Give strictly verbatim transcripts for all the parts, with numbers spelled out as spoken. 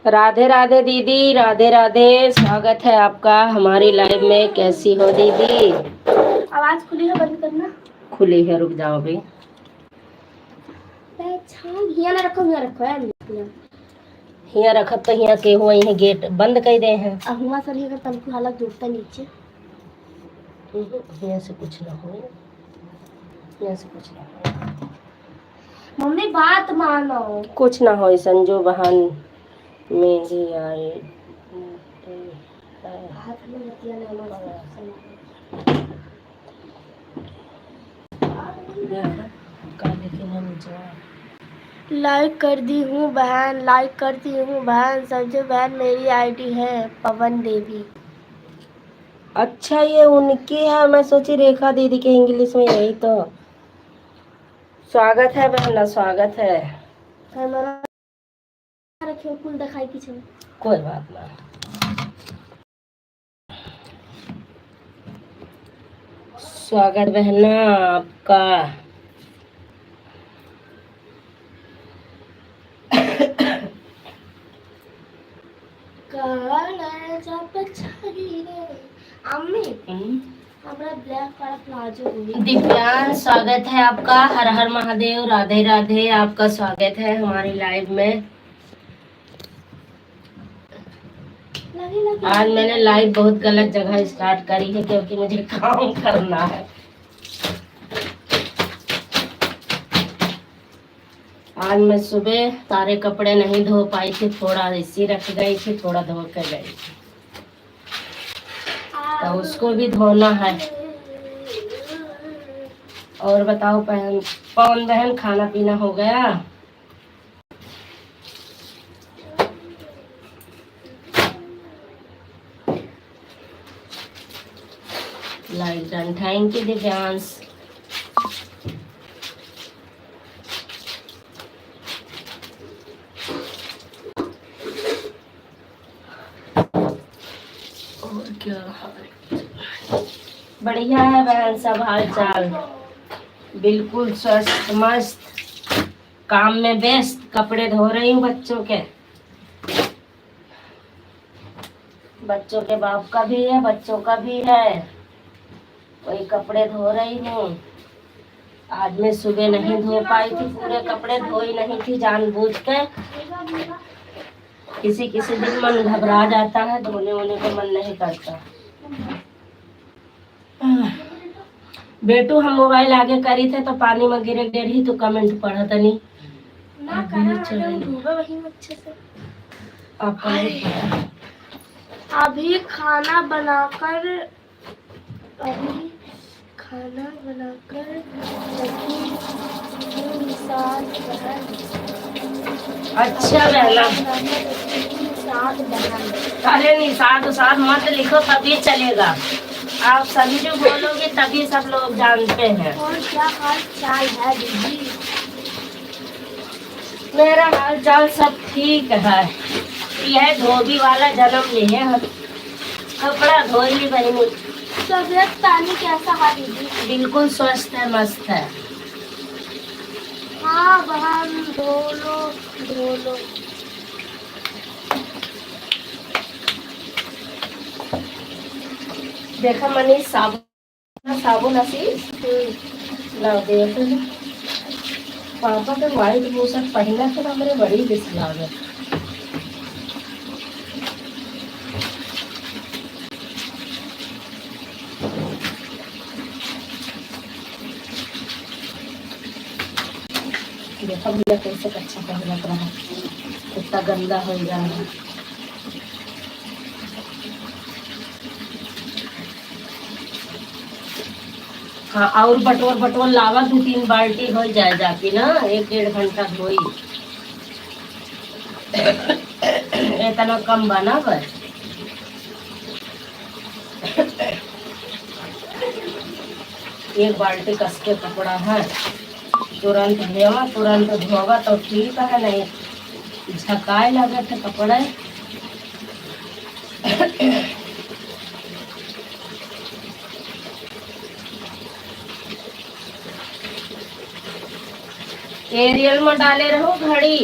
राधे राधे दीदी, राधे राधे, स्वागत है आपका हमारी लाइव में। कैसी हो दीदी? आवाज खुली है, बंद करना। खुली है, रुक जाओ अभी। अच्छा, हियाँ ना रखो, हियाँ रखो, यार, हियाँ। हियाँ रखब तो हियाँ के हुआ, यहीं गेट बंद कर दे हैं। अब हुआ सर, ये तनको हालत जुड़ता नीचे। हम्म, हियाँ से कुछ ना हो, हियाँ से कुछ ना हो। मम्मी, बात मानो। कुछ ना होई संजू बहन, मेरी आई। बात में बतिया ना मानो। लाइक कर दी हूँ बहन, लाइक कर दी हूँ बहन। संजू बहन, मेरी आईडी है पवन देवी। अच्छा, ये उनकी है। मैं सोची रेखा दीदी के इंग्लिश में, यही तो। स्वागत है बहना, स्वागत है। कैमरा रखियो, कुल दिखाई पीछे। कोई बात ना। स्वागत बहना आपका। काला जब छाई रे। अम्मी, हम्म? हमरा black वाला प्लाजो होई। दिव्यांश, स्वागत है आपका। हर हर महादेव, राधे राधे, आपका स्वागत है हमारी लाइव में। लगे, लगे। आज मैंने लाइव बहुत गलत जगह स्टार्ट करी है, क्योंकि मुझे काम करना है। आज मैं सुबह सारे कपड़े नहीं धो पाई थी, थोड़ा ऐसी रख गई थी, थोड़ा धो के गई थी, तो उसको भी धोना है। और बताओ बहन, पवन बहन, खाना पीना हो गया? Like done, thank you दिव्यांश। और क्या हाल? बढ़िया है बहन, सब हाल चाल बिल्कुल स्वस्थ मस्त, काम में व्यस्त। कपड़े धो रही हूँ बच्चों के, बच्चों के बाप का भी है, बच्चों का भी है। वही कपड़े धो रही हूँ। आज मैं सुबह नहीं धो पाई थी, पूरे कपड़े धोई नहीं थी जानबूझ के। किसी किसी दिन मन घबरा जाता है, धोने वोने को मन नहीं करता। बेटू, हम मोबाइल आगे करी थे तो पानी में गिरे गिर ही तो कमेंट पढ़ा तनी। ना अभी करा, चल। हम धोबे वही में अच्छे से। आप कमेंट पढ़ा। अभी खाना बनाकर, अभी खाना बनाकर रखी हूँ निषाद बहन। अच्छा बहना। निषाद बहन। अरे निषाद उषाद मत लिखो, तभी चलेगा। आप संजू बोलोगे तभी सब लोग जानते हैं। और क्या हाल चाल है दीदी? मेरा हाल चाल सब ठीक है। यह धोबी वाला जन्म लिए है। कपड़ा धोई ली बहनी। तबीयत पानी कैसा है दीदी? बिल्कुल स्वस्थ है, मस्त है। हाँ बहन, धो लो, धो लो। देखा मनीष, साबुन, साबुन असी। हम्म। ला दे फिर। पापा के white बुशर्ट पहिना के हमरे बड़ी बेस लागत। देखा भैया कैसे कच्छा पहिनत रहा, कितना गंदा होइ रहा है। हाँ, और बटोर बटोर लावा, दो तीन बाल्टी होइ जाए जाती ना, एक डेढ़ घंटा धोई। इतना कम बना बस। एक बाल्टी कस के कपड़ा है, तुरंत धोवा, तुरंत धोवा तो ठीक है, नहीं झकाए लगे थे कपड़े। एरियल में डाले रहो घड़ी।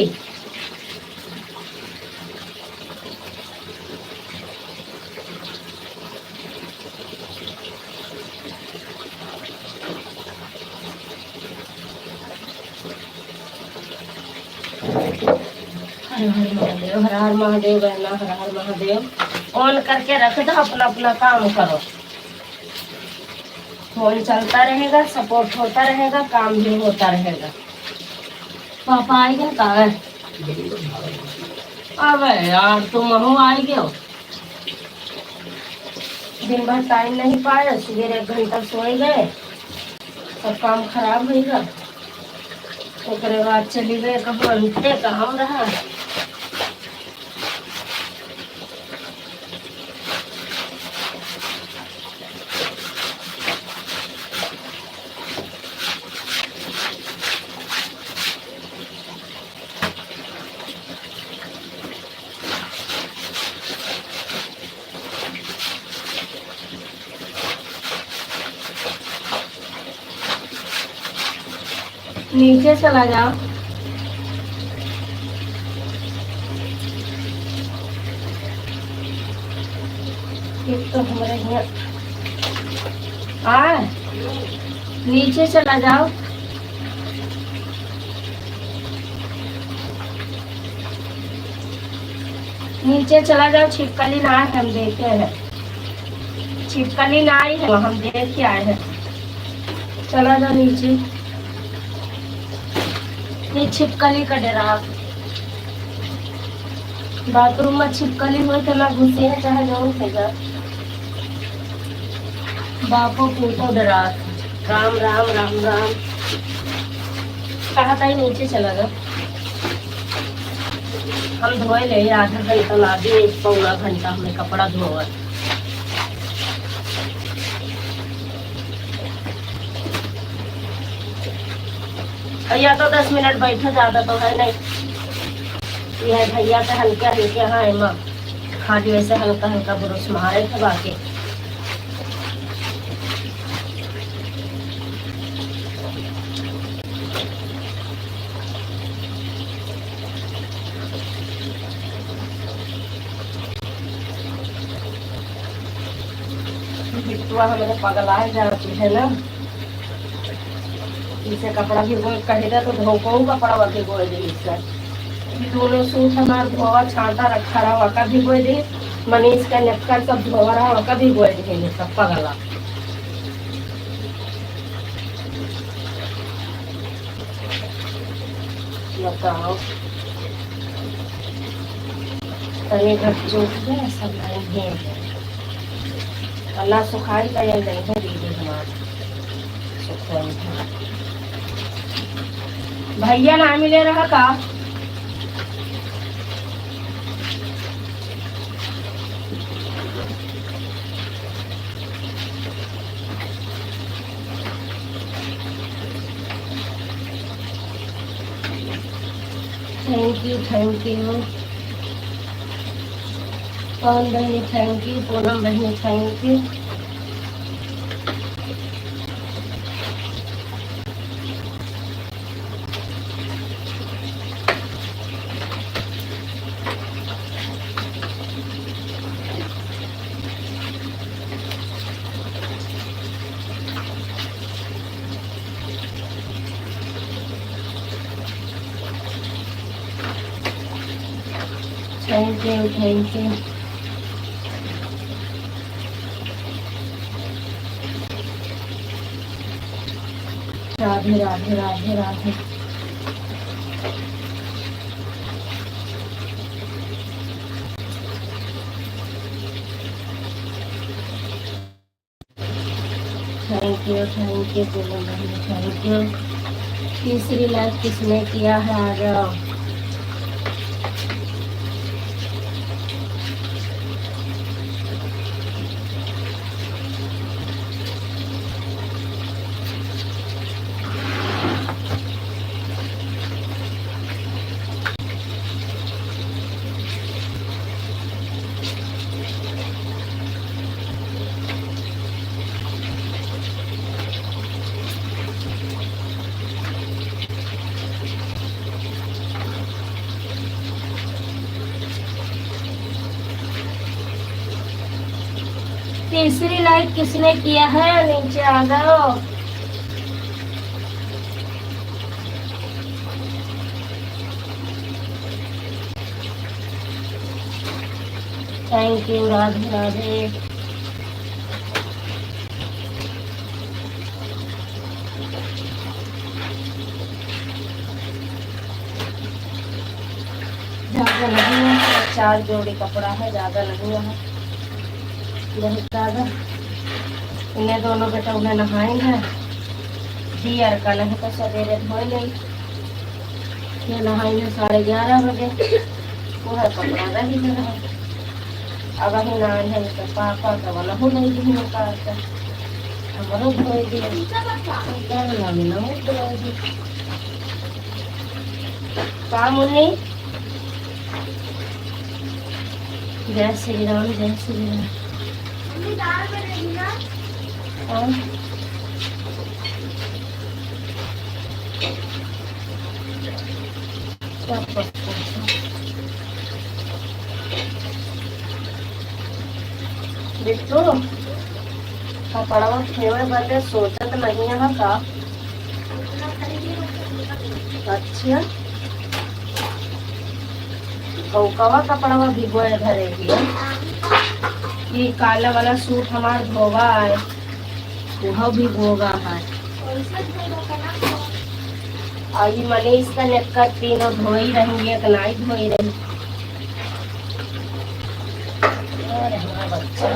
हर हर महादेव, हर हर महादेव बहना, हर हर महादेव। On करके रख दो, अपना अपना काम करो। फोन चलता रहेगा, support होता रहेगा, काम भी होता रहेगा। पापा आइगे का? अबे यार, तुम हो आइगे हो। दिन भर time नहीं पाए, सुबह एक घंटा सोए गए, सब काम खराब होइगा। ओकरे बाद चली गए, कहूँ अंते काम रहा। नीचे चला जाओ। एक तो हमारे यहाँ आ, नीचे चला जाओ। नीचे चला जाओ, छिपकली ना है, हम देखे हैं। छिपकली ना आई है, हम देख के आए हैं। चला जाओ नीचे। ये छिपकली का डेरा। Bathroom में छिपकली होई तो ना घुसी है, चाहे जौन हो जा। बापो पूतो डेरा। राम, राम, राम, राम। कहा ताई नीचे चला जा। हम धोए ले आधा घंटा लागी, एक पौना घंटा हमें कपड़ा धोवत। भैया तो दस मिनट बैठो, ज्यादा तो है नहीं। ये है भैया के हल्के हल्के, हाँ, एमा खाली ऐसे हल्का हल्का ब्रश मारे थे बाकी। बिट्टुआ हमरे पगलाए जाती है ना, इसे कपड़ा भिगो कहे दे तो धोको कपड़ा भिगो दे इसका। ये दोनों सूट हमार धोवा छांटा रखा रहा, वका भिगो दे। मनीष का नेपकर सब धोवा रहा, वका भिगो दे, ये सब पगला। बताओ। तनी घट जो है, सब नहीं है। अल्लाह सुखाई का ये नहीं है दीदी हमार। सुखाई है। भैया ना मिले रहा का? Thank you, thank you। पवन बहिनी, thank you। पूनम बहिनी, thank you। Thank you, thank you। राधे, राधे, राधे, राधे। Thank you, thank you, पूनम बहन, thank you। तीसरी like किसने किया है, आ जाओ। तीसरी like किसने किया है, नीचे आ जाओ। Thank you, राधे राधे। ज्यादा नहीं है, चार जोड़ी कपड़ा है, ज्यादा नहीं है, बहुत ज्यादा। इन्हें दोनों बेटा उन्हें नहाए हैं, दियर का नहीं तो सवेरे धोए ले। ये नहाई है साढ़े ग्यारह बजे, वो है कपड़ा रही गया। अब अभी नान है तो पापा तो वाला हो नहीं दिए पापा, हमरो धोए दिए, गमला में ना धोए दिए। का मुन्नी? जय श्री राम, जय श्री राम। मम्मी, दाल बनेगी ना? हाँ। क्या पकता है? बिट्टू, कपड़वा फेंके बदे सोचत नहीं है का? अच्छा, धोकवा कपड़वा भिगोए धरे हिया। ई काला वाला सूट हमार धोवा है, उहो भिगोवा है। आ ई मनीष का नेक्कर तीनों धोई रही, एक नाई धोई रही। अरे हमारा बच्चा।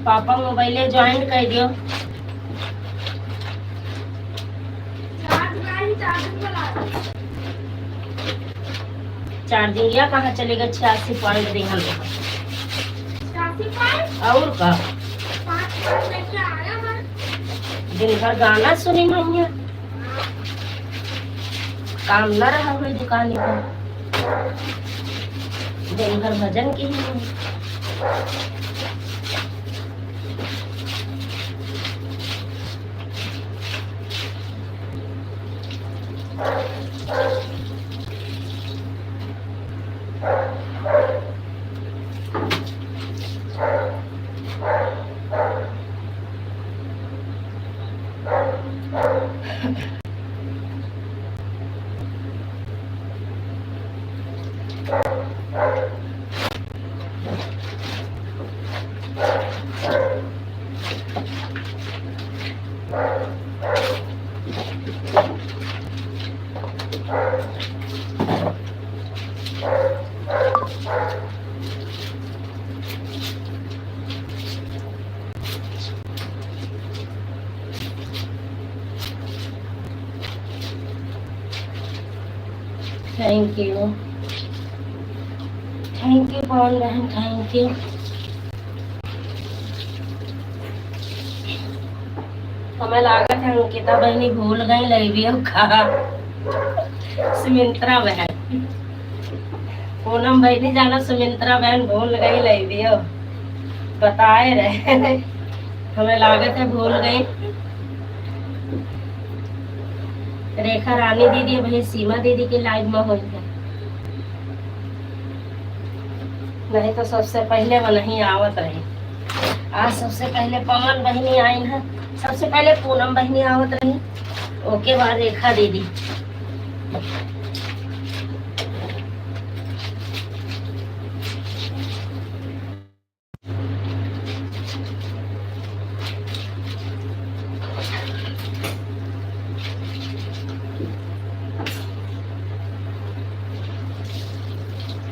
पापा मोबाइले ज्वाइन कर दियो। चार्जिंग या कहाँ चलेगा? छियासी पॉइंट देहल रहा। छियासी पॉइंट? और का? पाँच पॉइंट लेके आया है। दिन भर गाना सुनी मैया। काम न रहा हुई दुकान पर, दिन भर भजन की ही। Thank you, thank you पवन बहन, thank you। हमें लागत है अंकिता बहनी भूल गई लइबी अब का। सुमित्रा बहन, पूनम बहनी जाना सुमित्रा बहन भूल गई लइबी अब, बताए रहे। हमें लागत है भूल गई। रेखा रानी दीदी, वही सीमा दीदी के लाइव में होई है, नहीं तो सबसे पहले वो नहीं आवत रही। आज सबसे पहले पवन बहिनी आइन है, सबसे पहले पूनम बहिनी आवत रही, ओके बाद रेखा दीदी।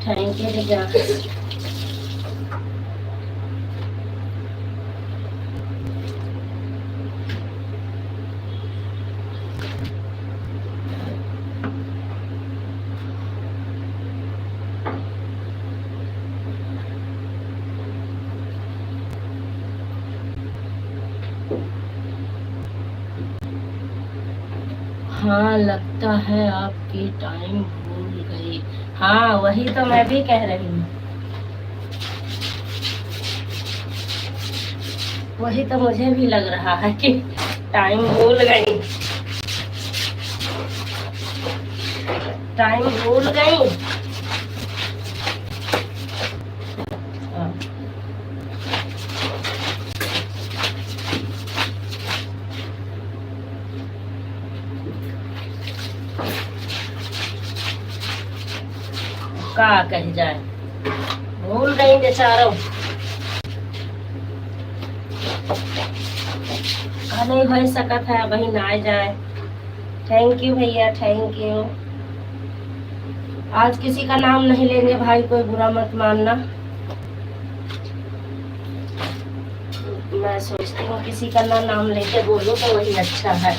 Thank you, Tejas. हाँ, लगता है आपकी टाइम भूल गई। हाँ, वही तो मैं भी कह रही हूँ, वही तो मुझे भी लग रहा है कि टाइम भूल गई, टाइम भूल गई। हाँ। का कह जाए, भूल गई बेचारो। का नहीं भई सकत है, वही ना जाए। Thank you भैया, thank you। आज किसी का नाम नहीं लेंगे भाई, कोई बुरा मत मानना। मैं सोचती हूँ किसी का ना नाम लेके बोलूँ तो वही अच्छा है।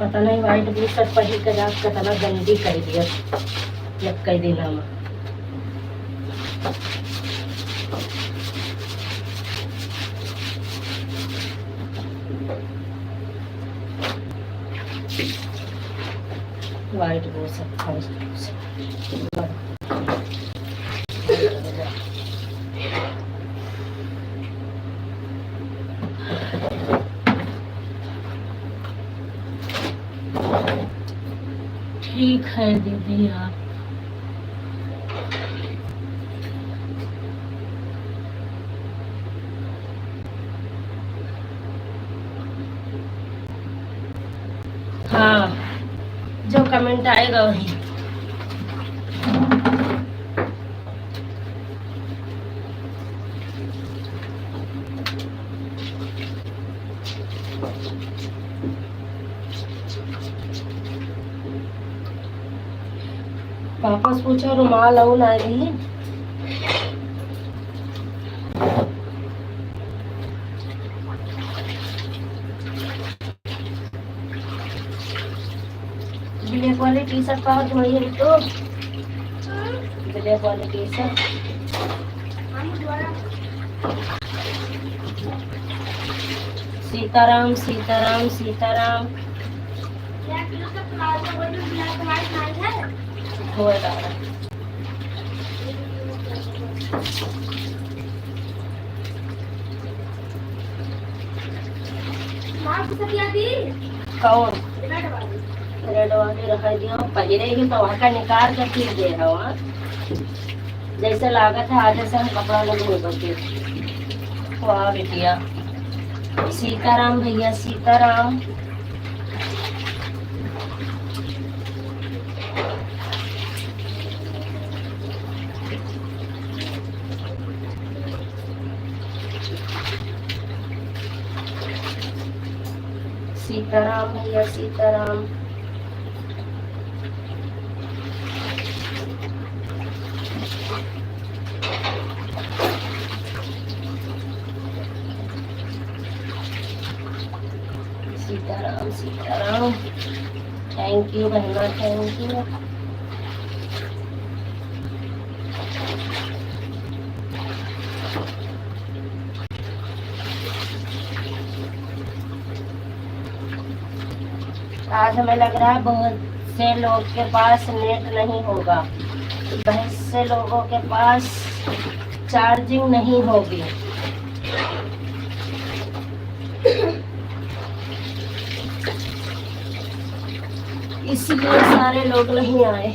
पता नहीं white T-shirt पहिर के रात कतना गंदी कर दिया, एक कई दिना में। White T-shirt। ठीक है दीदी, आप हाँ, जो comment आएगा वही। वापस पूछो, रुमाल अउ ना रही। Black वाली T-shirt का तुम्हारी है तो? Black वाली T-shirt। सीताराम, सीताराम, सीताराम। धोए डाला। मास्क सटिया दी। कौन? रेड वाली। रेड वाली रखाई दियो, पहिरे ही तो वहाँ का निकाल के फिर दे रहा हूँ, हाँ। जैसे लागत है, आगे से हम कपड़ा न धो करके। वाह बिटिया, सीताराम भैया, सीताराम। सीताराम भैया, सीताराम। सीताराम, सीताराम। Thank you बहना, thank you। आज हमें लग रहा है बहुत से लोग के पास net नहीं होगा, बहुत से लोगों के पास charging नहीं होगी, इसलिए सारे लोग नहीं आए।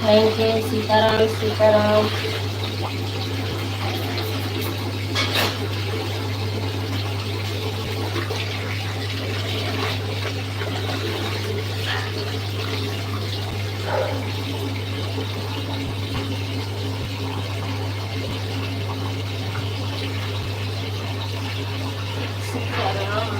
Thank you, सीताराम, सीताराम। सीताराम।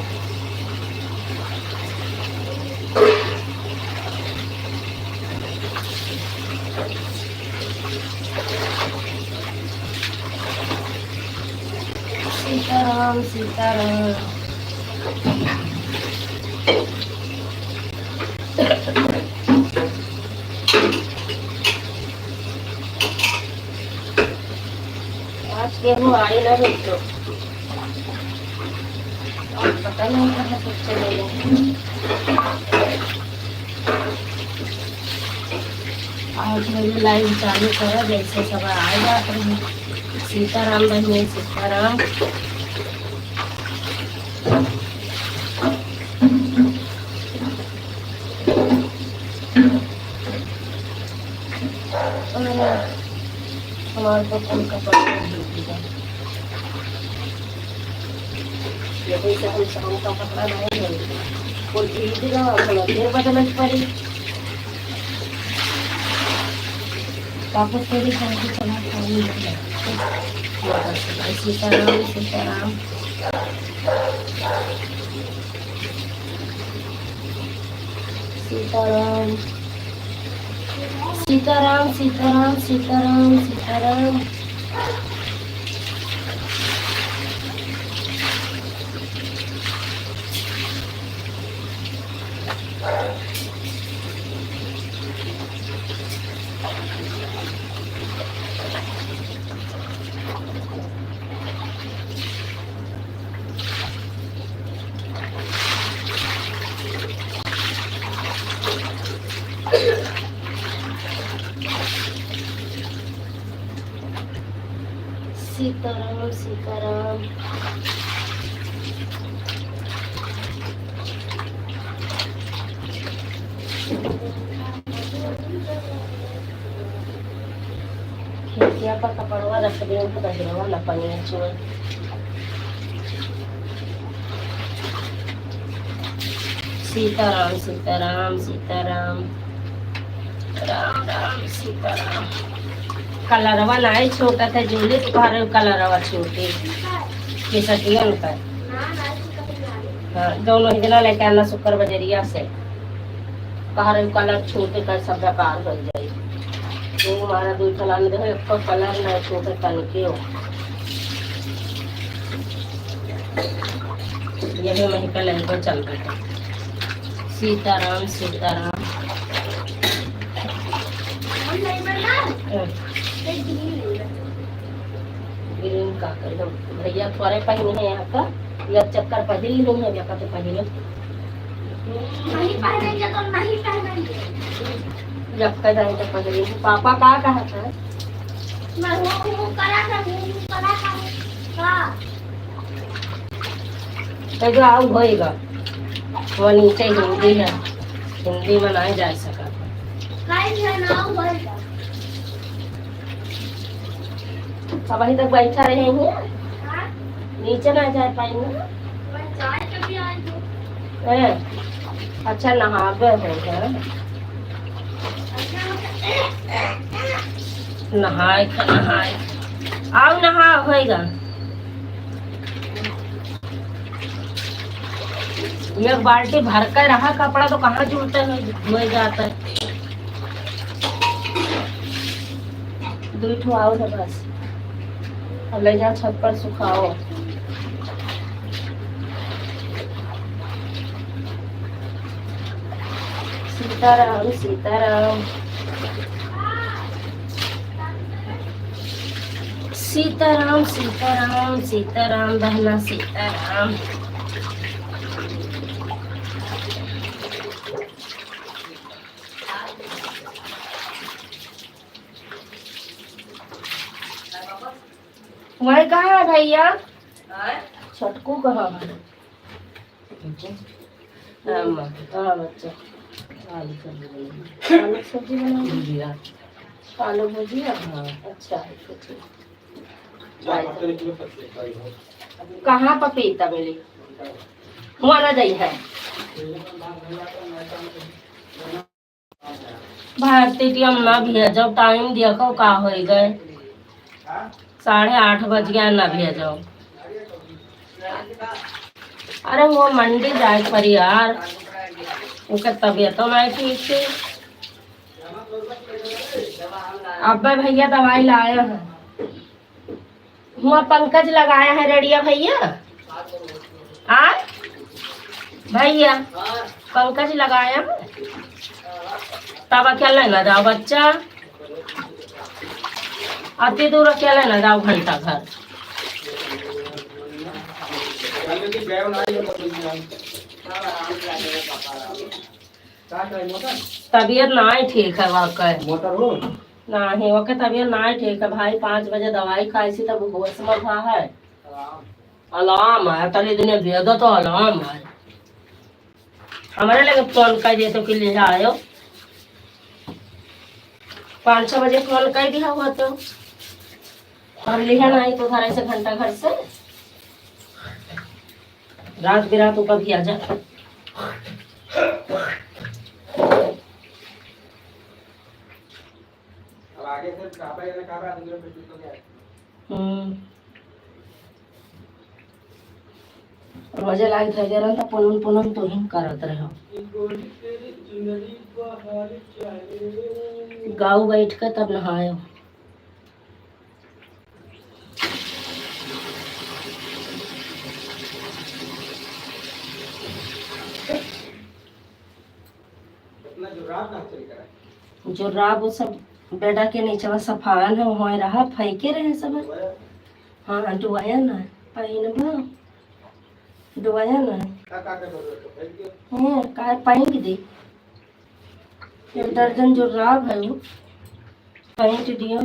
सीताराम, सीताराम। आज केहू आए ना मित्रों। आज पता नहीं कहाँ से चले गए। आज मेरे live चालू करा, जैसे सब आ जात रहे। सीताराम बहिनी, सीताराम। अरे, हमार तो कुल कपड़ा धुल गया। यही से हम सब का कपड़ा नहीं धोई। कुल भीज गया, अब हम फिर बदले के पड़ी। वापस तेरी शादी चला पाऊंगी। सीताराम, सीताराम। सीताराम, सीताराम, सीताराम, सीताराम, सीताराम। सीताराम, सीताराम। खिड़किया पर कपड़वा रख दे, उनको बहिरवा न पनिया चुए। सीताराम, सीताराम, सीताराम। राम राम सीताराम। कलरवा नाई छोटा था, जोली तो कह रहे हो कलरवा छोटे। केसटियन का। हाँ, दोनों ही जना लेके आना शुक्र बजरिया से। कह रहे हो कलर छोटे का सब बेकार हो जाए। तो हमारा दो ठो लाने दे, एक ठो कलर ना छोटे तनिके हो। यही मही का लहंगा चल रहा है। सीताराम, सीताराम। हम नहीं बनना। हाँ। नहीं, ग्रीन नहीं बनना। ग्रीन का कर दो। भैया थोड़े पहने हैं यहाँ का, या चक्कर पहन ली है, या कते पहने। नहीं पहनेंगे तो नहीं पहनेंगे। जब कह जाए तो पहने। पापा का कहा था? मैं वो, वो करा था, वो, वो करा था। हाँ। एगो आउ होइगा, वो नीचे हिंदी है, हिंदी में नहीं जा सका। काहे ना आउ होइगा? अब अभी तक बैठा रहे हैं, हाँ? नीचे ना जा पाएंगे। मैं चाय के भी आई हूँ। हैं? अच्छा, नहावे हो गए। नहाए के, नहाए के। आओ, नहा, होइगा। एक बाल्टी भर के रहा कपड़ा, तो कहाँ जुड़ते हैं, धोए जाता है। दो ठो और है बस, अब ले जाओ छत पर सुखाओ। सीताराम, सीताराम। सीताराम, सीताराम, सीताराम बहना, सीताराम। वही कहाँ है भैया? छोटकू कहाँ है? हाँ, माँ। हाँ, बच्चा। आलू सब्जी बनाएंगे। आलू सब्जी बनाएंगे। भुजिया। आलू भुजिया? हाँ। अच्छा, अच्छा, ठीक। कहाँ पपीता मिली? हुआ ना जाई है। भारती टियम ना भेजो, टाइम देखो का होई गए, साढ़े आठ बज गया, ना भेजो। अरे वो मंडी जाए पर यार, उनका तबीयत तो नहीं ठीक थी। अब्बे भैया दवाई लाया है। हुआ पंकज लगाया है रेडिया भैया। आ भैया, पंकज लगाया है। तब अकेले ना जाओ बच्चा, अति दूर अकेले ना जाओ घंटा घर। का करे मोटर? तबीयत नाहीं ठीक है वाकई। मोटर हो? नाहीं, ओके तबीयत नाहीं ठीक है भाई। पाँच बजे दवाई खाई थी तब होश में था है। आराम। आराम है, तनी दिने दे दो तो आराम है। हमारे लगे फोन कर दे तो कि ले आयो। पाँच छः बजे फोन कर दिया हुआ तो। और लिहा नाहीं तो उधार ऐसे घंटा घर से। रात बिरात उ कभी आ जा। अब आगे से काबा या ना काबा, आदमी लोग पे छूट हो गया। हम्म। रोजे लाग धर दे रहन त पुनन पुनन तो ही करत रहो। गाँव बैठ के तब नहायो। इतना जुर्राब कहाँ चल करा? जुर्राब वो सब बेडा के नीचे में सफान है, वहाँ रहा, फेंके रहे सब। हाँ, डुआया ना, पहिनबा। डुआया ना। का, का, का जरूरत है? फेंक दियो। हैं, काहे फेंक दी? एक दर्जन जुर्राब है वो। फेंक दियो।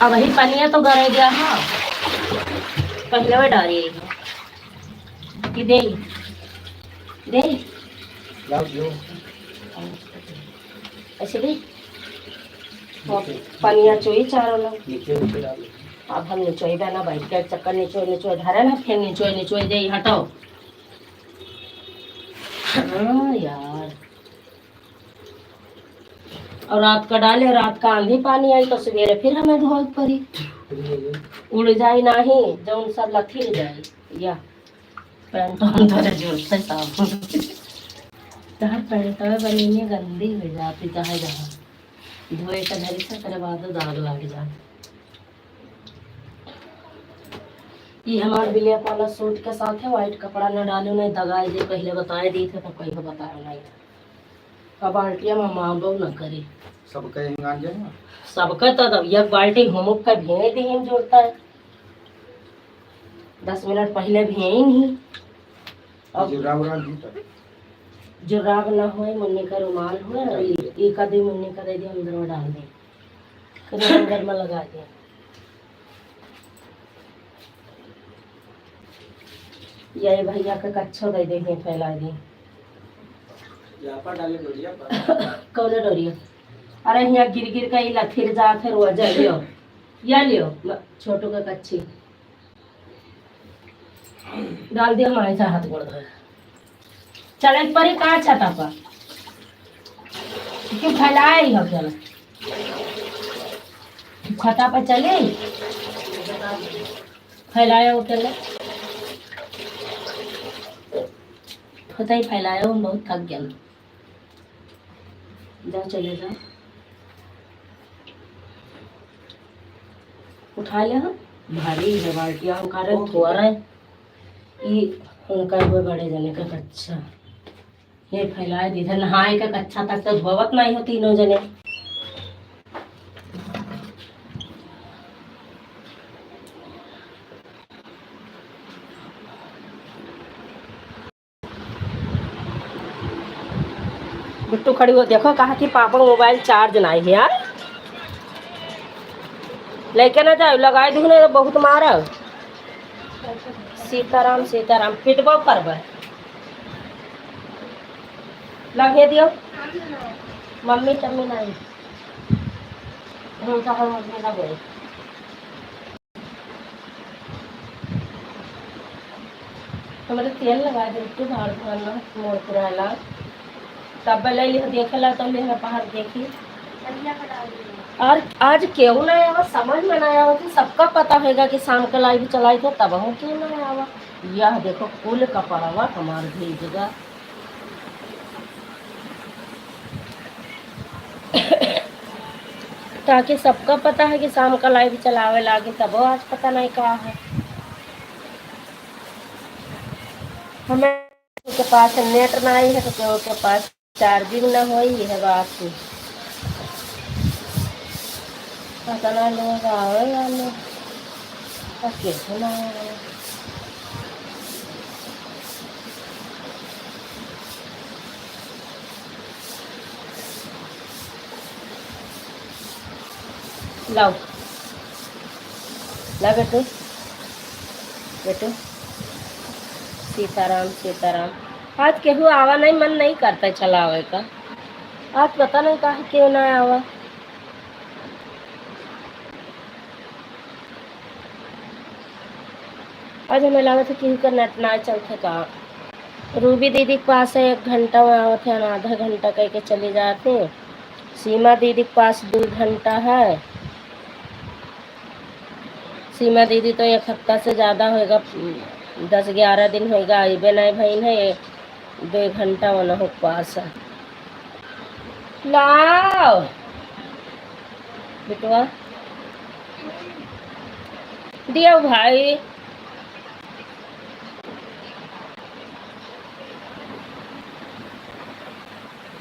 अब ही पनिया तो गरे गया है। पहले वो डालिए। कि दे। दे। लाओ, दो। ऐसे दे। वो पनिया चोई चारों लोग। नीचे, नीचे डालो। अब हम निचोई बना बैठ के चक्कर निचोई, निचोई धरे ना, फिर निचोई, निचोई दे, हटाओ। हाँ यार। और रात का डाले, रात का आंधी पानी आई तो सवेरे फिर हमें धोए पड़ी। उड़ जाए नाही, जौन सब लथिर जाए। या पैंट हम धरे जुड़ते साबुन। तहर पैंटवा बनी में गंदी हो जाती, चाहे जहाँ धोए का धरी से, तेरे बाद दाग लग जाए। ये हमार black वाला सूट के साथ है, white कपड़ा न डालो, नहीं दगाई दे, पहले बताए दी थे, तब कहीं को बताया नहीं। अब बाल्टिया में माँ बहू न करे। सबके हिंगान जाए ना। सबके तो तब एक बाल्टी घूमुक के भेज दी, हम जोड़ता है। दस मिनट पहले भेज नहीं। अब जुर्राब उराब नहीं था। जुर्राब ना होए, मुन्नी का रुमाल होए, और ये, ये का दे मुन्नी का दे दे, अंदर में डाल दे। कहीं अंदर में लगा दे। ये भैया के कच्छो दे दे, ये फैला दे। यहाँ पर डाले डोरिया पर। कौन डोरिया? अरे, यहाँ गिर गिर के इला फिर जात है रोज, लियो। या लियो, म-, छोटू के कच्छी। डाल दिया माई से हाथ गोड़ धोए। चले परी का छता पर? क्यों फैलाए ही हो चल? छता पर चले? फैलाए हो चले? होता ही फैलाए हो, हम बहुत थक गए। जा चले जा। उठा ले हम। भारी है बाल्टिया, हम कारण थोड़ा है। ई उनका हुए बड़े जने का कच्छा। ये फैलाए दीधे, नहाए का कच्छा तक तो धोवत नहीं हो तीनों जने। बिट्टू खड़ी हो, देखो, कहा कि पापा मोबाइल चार्ज नहीं है यार। लेके ना जाओ, लगाए दू नहीं तो बहुत मारा। सीताराम, सीताराम, पिटबो करबे। लगे दियो। मम्मी टम्मी नहीं। हम तो हम मम्मी ना बोले। हमरे तेल लगा दे, तू भाड़ भाड़ ना मोर पुराला। तब ले लिह देखे ला, तब ले पहाड़ देखी। और आज केहू ना आवा, समझ में ना आवा कि सबका पता होएगा कि शाम का लाइव चलाई थे, तब हम क्यों ना आवा। यह देखो, कुल कपड़वा हमार भीज गा। ताकि सबका पता है कि शाम का लाइव चलावे लागे, तबो आज पता नहीं का है। हमें के पास नेट नहीं है, तो केहू के पास चार्जिंग ना होई, यह बात है। पता ना लोग आवे या नहीं, और केहू ना आवे। लाओ, ला बेटू, बेटू, सीताराम, सीताराम। आज केहू आवा नहीं, मन नहीं करता चलावे का। आज पता नहीं काहे क्यों ना आवा। आज हमें लागत है कि इनका नेट ना चलत है का। रूबी दीदी के पास है, एक घंटा में आवत है, आधा घंटा कह के चली जाती। सीमा दीदी के पास दो घंटा है। सीमा दीदी तो एक हफ्ता से ज्यादा होएगा, दस ग्यारह दिन होएगा, अइबे नहीं भइन है। दो घंटा वनहु के पास है। लाओ बेटवा, दियो भाई,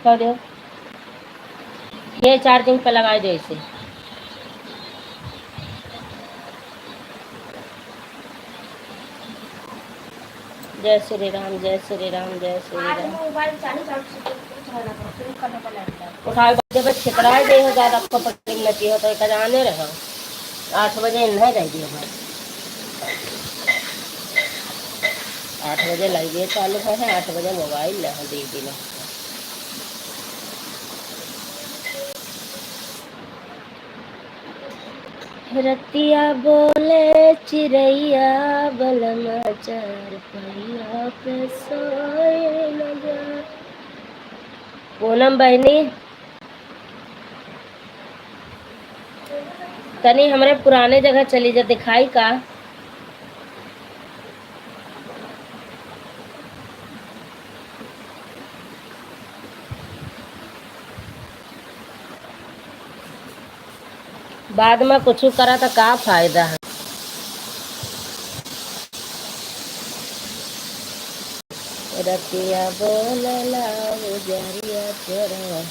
कर दो। ये चार्जिंग पे लगाई दे इसे। जय श्री राम, जय श्री राम, जय श्री आज राम। मोबाइल चालू, चालू से कुछ रहना पड़ता, फिर करना पड़ता है। उठाए बजे बस छितराए दे हो, ज्यादा पकड़ नती हो तो एक जाने रहो। आठ बजे इन्हें दे दियो भाई। आठ बजे लाइए चालू है, आठ बजे मोबाइल ले दे दिलो। रतिया बोले चिरैया, बलमा चारपहिया पे सोए न जा। पूनम बहिनी, तनी हमरे पुराने जगह चली जा, दिखाई का? बाद में कुछ करा त का फायदा है? रतिया बोलला उजरिया चोरवा।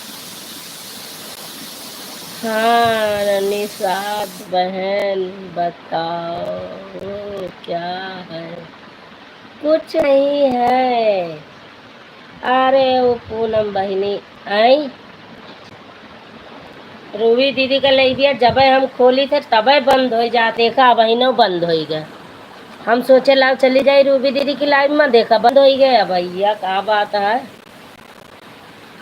हाँ, निषाद बहन, बताओ क्या है? कुछ नहीं है। अरे, वो पूनम बहिनी, आई? रूबी दीदी का लइबिया जबे हम खोली थे, तबे बंद होइ जात। देखा, अबहिनो बंद होइ गए। हम सोचे लाओ चली जाई रूबी दीदी की लाइव में, देखा बंद होइ गए। भैया, का बात है?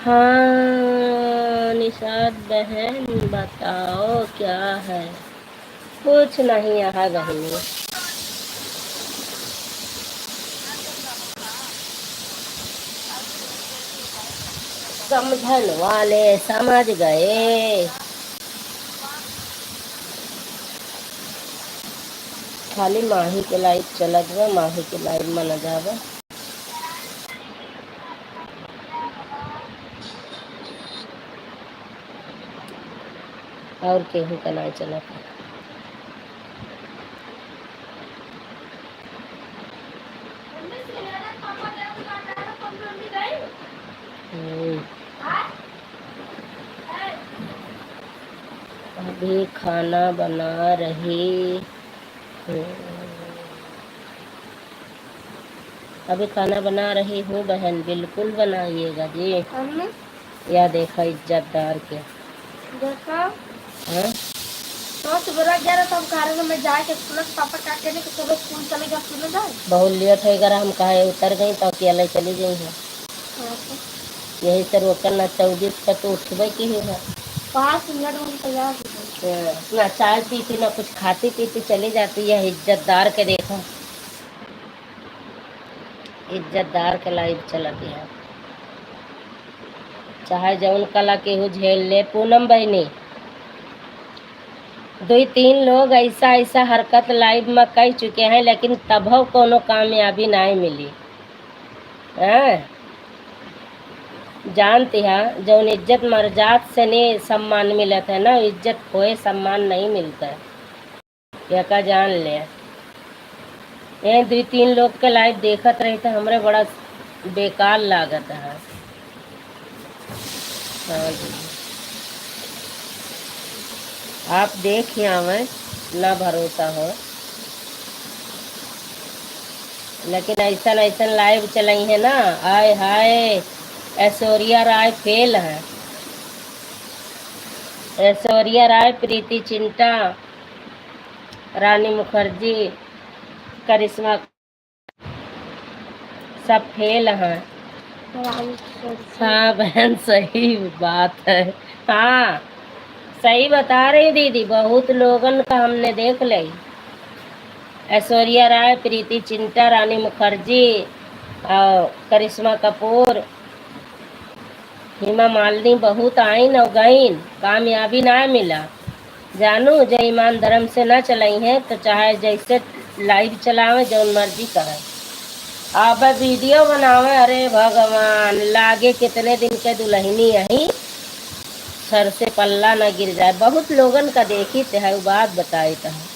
हाँ, निषाद बहन, बताओ क्या है? कुछ नहीं, यहाँ बहिनी। समझन वाले समझ गए। खाली माही के लाइव चलत बा, माही के लाइव में न जाबे। और केहू का नाई चलत है। हम्म। अभी खाना बना रही हूँ। अभी खाना बना रही हूँ बहन, बिल्कुल बनाइएगा जी। हमने या देखा इज्जतदार के। देखा। हाँ? तो सुबह ग्यारह तो हम कारण में जाए के स्कूल के पापा का कहने के सुबह स्कूल चले जा, स्कूल में जाए। बहुत लेट हो गया, हम कहा उतर गई तो अकेले चली गई है। हाँ तो। यही से रोकन ना, चौबीस का तो उठबे की ही है। पाँच मिनट में तैयार हो गई। हाँ, ना चाय पीती, ना कुछ खाती पीती, चली जाती है। इज्जतदार के देखो, इज्जतदार के लाइव चलत है, चाहे जौन कला केहू झेल ले। पूनम बहिनी, दुई तीन लोग ऐसा, ऐसा हरकत लाइव में कई चुके हैं, लेकिन तबहु कोनो कामयाबी नाहीं मिली। हैं? जानती है, जौन इज्जत मर जात से नहीं सम्मान मिलत है ना, इज्जत खोए सम्मान नहीं मिलता है। एका जान ले। ये दुई तीन लोग के लाइव देखत रही तो हमरे बड़ा बेकार लागत है। हाँ जी। आप देख ही आवे, ना भरोसा हो। लेकिन ऐसन, ऐसन लाइव चलाई है ना, आय हाय, ऐश्वर्या राय फेल है। ऐश्वर्या राय, प्रीति चिंटा, रानी मुखर्जी, करिश्मा, सब फेल हैं। रानी मुखर्जी। हाँ बहन, सही बात है। हाँ, सही बता रही दीदी, बहुत लोगन का हमने देख ले। ऐश्वर्या राय, प्रीति चिंटा, रानी मुखर्जी और करिश्मा कपूर, हेमा मालिनी बहुत आइन और गइन, कामयाबी ना मिला। जानू, जे ईमान धर्म से ना चलाई हैं, तो चाहे जैसे लाइव चलावे, जौन मर्जी करे, अब वीडियो बनावे, अरे भगवान, लागे कितने दिन के दुल्हनी यही, सर से पल्ला ना गिर जाए। बहुत लोगन का देखी ते है, उ बात बताई त है।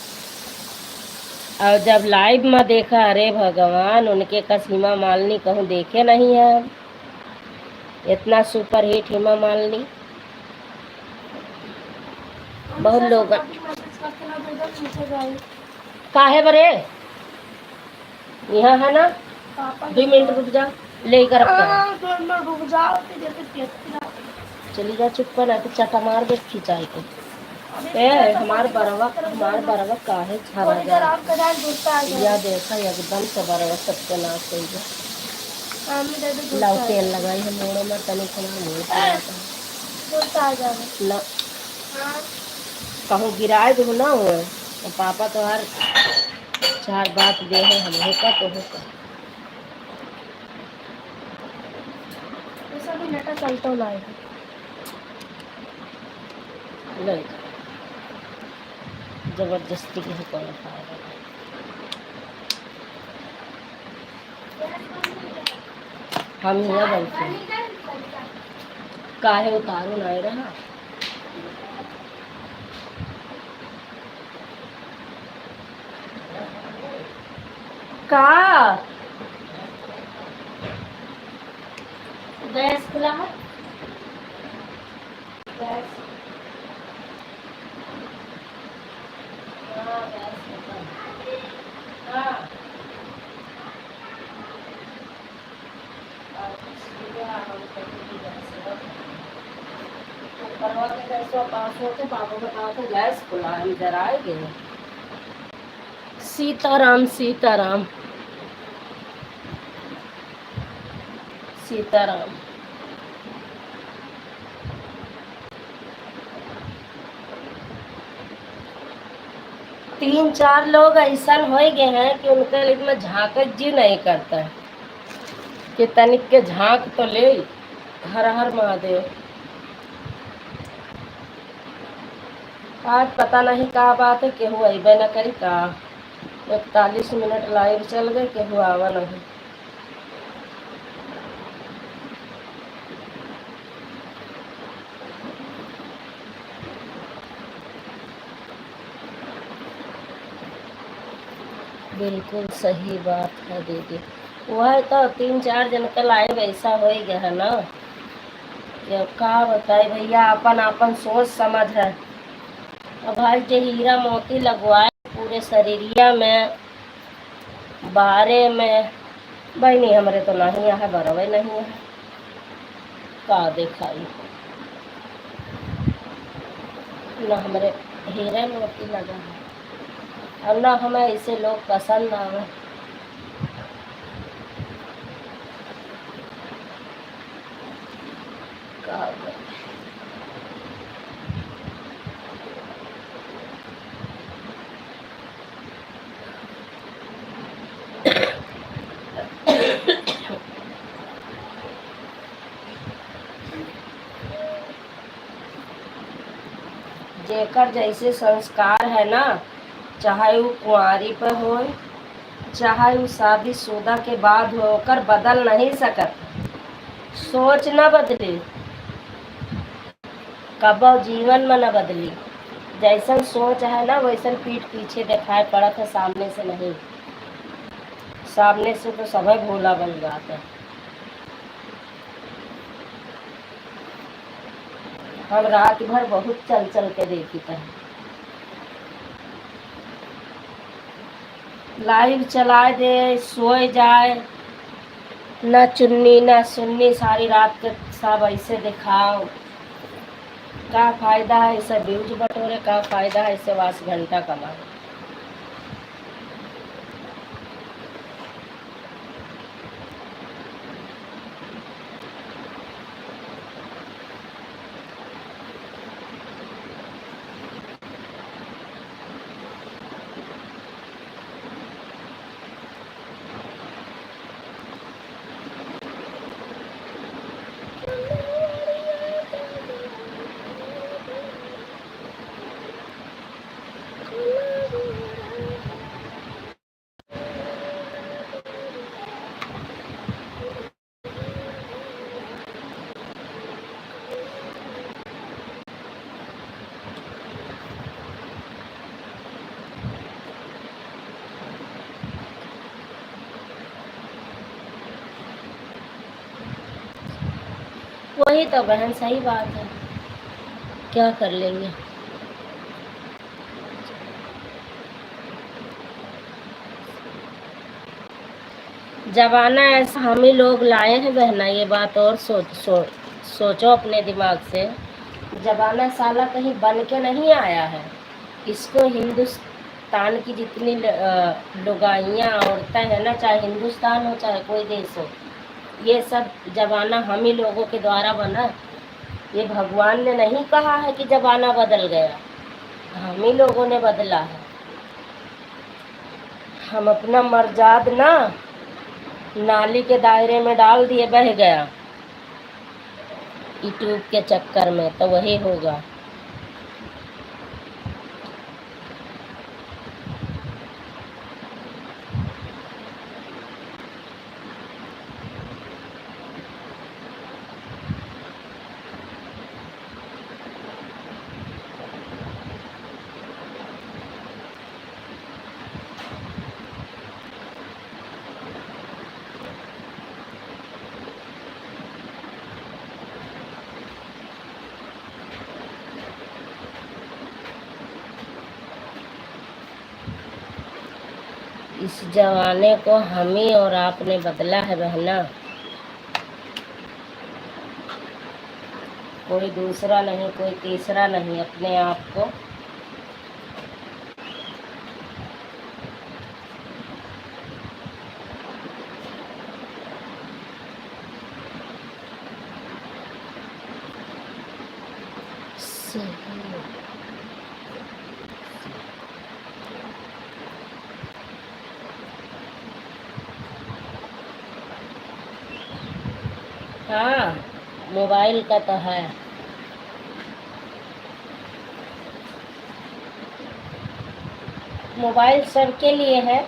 और जब लाइव में देखा, अरे भगवान, उनके कस हेमा मालिनी कहूँ देखे नहीं है हम। इतना सुपरहिट हेमा मालिनी। बहुत लोग काहे बरे? यहाँ है ना, पापा दो मिनट रुक जा, लेकर रखता है। हाँ, दो मिनट रुक जाओ, तो जैसे पेट खिला। चली जा, चुप कर, नहीं तो चटा मार दे खिंचाई के। अबे ए, चटा हमार मार दे, बरवा, चटा हमार मार दे। बरवा काहे छावा थोड़ी देर जा? आप का जान गुस्सा आ गया। या देखा, एकदम से बरवा सत्यानाश हो गया। हाँ, मैं दे दे गुस्सा लाओ, आ तेल गया। लगाई है मोड़े में, तनी से ना मोड़ पड़ा था। गुस्सा आ गया। ना। हाँ। कहूँ गिराए दो ना हो, तो पापा तो हर चार बात दे है, हम होका तो होका। वैसा भी नेटा चलता लाए है। ले। जबरदस्ती के ही कौन खाएगा? हम हियाँ बैठे। काहे उतारू नाई रहा? का? गैस खुला है? गैस। हाँ, गैस खुला है। हाँ। ऊपरवा के गैसवा पास होके बाबू बताओ तो गैस खुला है, हम जराए गए। सीताराम, सीताराम, सीताराम। तीन चार लोग ऐसन होइ गए हैं कि उनके live में झांकक जी नहीं करता है कि तनिक के झांक तो ले। हर हर महादेव। आज पता नहीं का बात है, केहू अइबे न करी का। इकतालीस मिनट live चल गए, केहू आवा नहीं। बिल्कुल सही बात है दीदी, वह तो तीन चार जन के live ऐसा होइ गया है ना कि अब का बताई भैया, अपन अपन सोच समझ है। अब भाई जे हीरा मोती लगवाए पूरे शरीरिया में, बारे में, बहिनी हमरे तो नहीं है, बरवे नहीं है, का देखाई, ना हमरे हीरे मोती लगा है और ना हमें ऐसे लोग पसंद आवे। जेकर जैसे संस्कार है ना, चाहे उ कुंवारी पे होय, चाहे उ शादीशुदा के बाद हो, ओकर बदल नहीं सकत। सोच न बदली, कबो जीवन में न बदली। जैसन सोच है ना, वैसन पीठ पीछे देखाए पड़त है, सामने से नहीं। सामने से तो सभे भोला बन जात है। हम रात भर बहुत चल चल के देखी त live चलाए दे, सोए जाए, ना चुन्नी ना सुन्नी, सारी रात के सब ऐसे दिखाओ। का फायदा है इसे views बटोरे, का फायदा है इसे वास घंटा कमाए। वही तो बहन, सही बात है, क्या कर लेंगे। जमाना ऐसा हम ही लोग लाए हैं बहना, ये बात और सोच, सो, सोचो अपने दिमाग से। जमाना साला कहीं बन के नहीं आया है। इसको हिंदुस्तान की जितनी ल-, अ, लुगाइयाँ, औरतें हैं ना, चाहे हिंदुस्तान हो चाहे कोई देश हो, ये सब जमाना हम ही लोगों के द्वारा बना। ये भगवान ने नहीं कहा है कि जमाना बदल गया, हम ही लोगों ने बदला है। हम अपना मर्जाद ना नाली के दायरे में डाल दिए, बह गया YouTube के चक्कर में, तो वही होगा। इस जमाने को हम ही और आपने बदला है बहना। कोई दूसरा नहीं, कोई तीसरा नहीं, अपने आप को। हाँ, मोबाइल का तो है। मोबाइल सबके लिए है,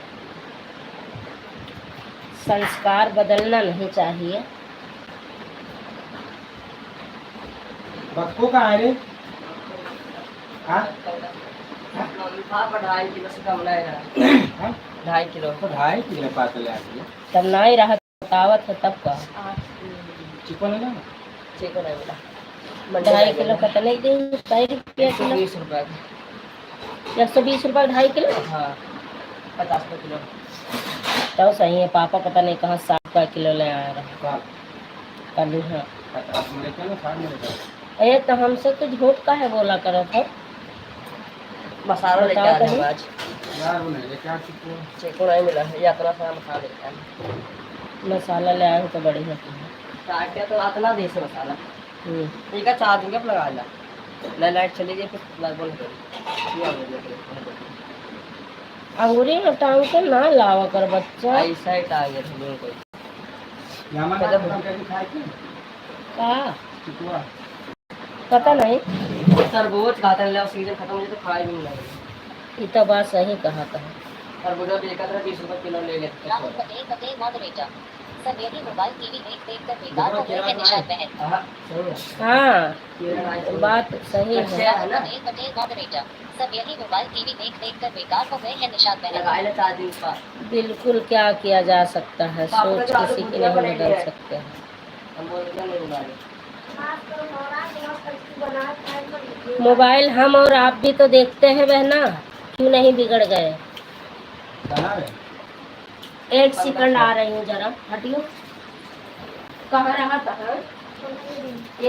संस्कार बदलना नहीं चाहिए। बक्को कहाँ है रे? हाँ? हाँ? ढाई किलो से कम नहीं रहा। हाँ? ढाई किलो। तो ढाई किलो पात ले आती है। तब नहीं रहा, बतावत है तब का। चिकन है ना? चिकन है बेटा। ढाई किलो का तो नहीं दे, सौ रुपया किलो। एक सौ बीस रुपया का। एक सौ बीस रुपया का ढाई किलो? हाँ, पचास रुपया किलो। तो सही है, पापा पता नहीं कहाँ साठ रुपया किलो ले आया रहा। का? कल ही, हाँ। पचास में लेके ना, साठ में लेके। अरे, तो हमसे तो झूठ काहे बोला करत हो? मसाला लेके बताओ आ रहे तनी। हैं आज। यार, वो नहीं लेके आ चुके हैं। चेको नहीं मिला है, ये इतना सारा मसाला लेके आए हैं। मसाला ले आए हो तो बढ़िया की है। काटे तो इतना देसी मसाला। हम्म। एक चार दिन के लगा ला। ले लाइट चली गई, फिर लाइट बंद कर। ये आ गया, ये आ गया। अंगूरी में टांग के ना लावा कर बच्चा। ऐसा ही टांग है, हम लोगों को। यहाँ मतलब खत्म करके खाए थे? का? चिकुआ। पता नहीं। तरबूज खाते हैं, सीजन खत्म हो जाए तो खाए भी नहीं। ई तो बात सही कहा था। तरबूजा भी एक बीस रुपए किलो ले लेते हैं। राहुल पटेल, पटेल moderator। सब यही मोबाइल टीवी देख देख कर बेकार हो गए हैं निषाद बहन। हाँ, सही है। हाँ, केरला आइस बात सही है। अच्छा है ना? पटेल, पटेल moderator। सब यही मोबाइल टीवी देख देख कर बेकार हो गए हैं निषाद बहन। लगाए ना चार दिन का। बिल्कुल, क्या किया जा सकता है, पापा सोच का तो किसी की भुजिया नहीं बनाई बदल है। सकते हैं। हम बोल रहे हैं, नहीं बना रहे। मोबाइल हम और आप भी तो देखते हैं बहना, क्यों नहीं बिगड़ गए? कहाँ है? एक सेकंड आ रही हूँ, जरा हटियो। कहाँ रहा था, हाँ?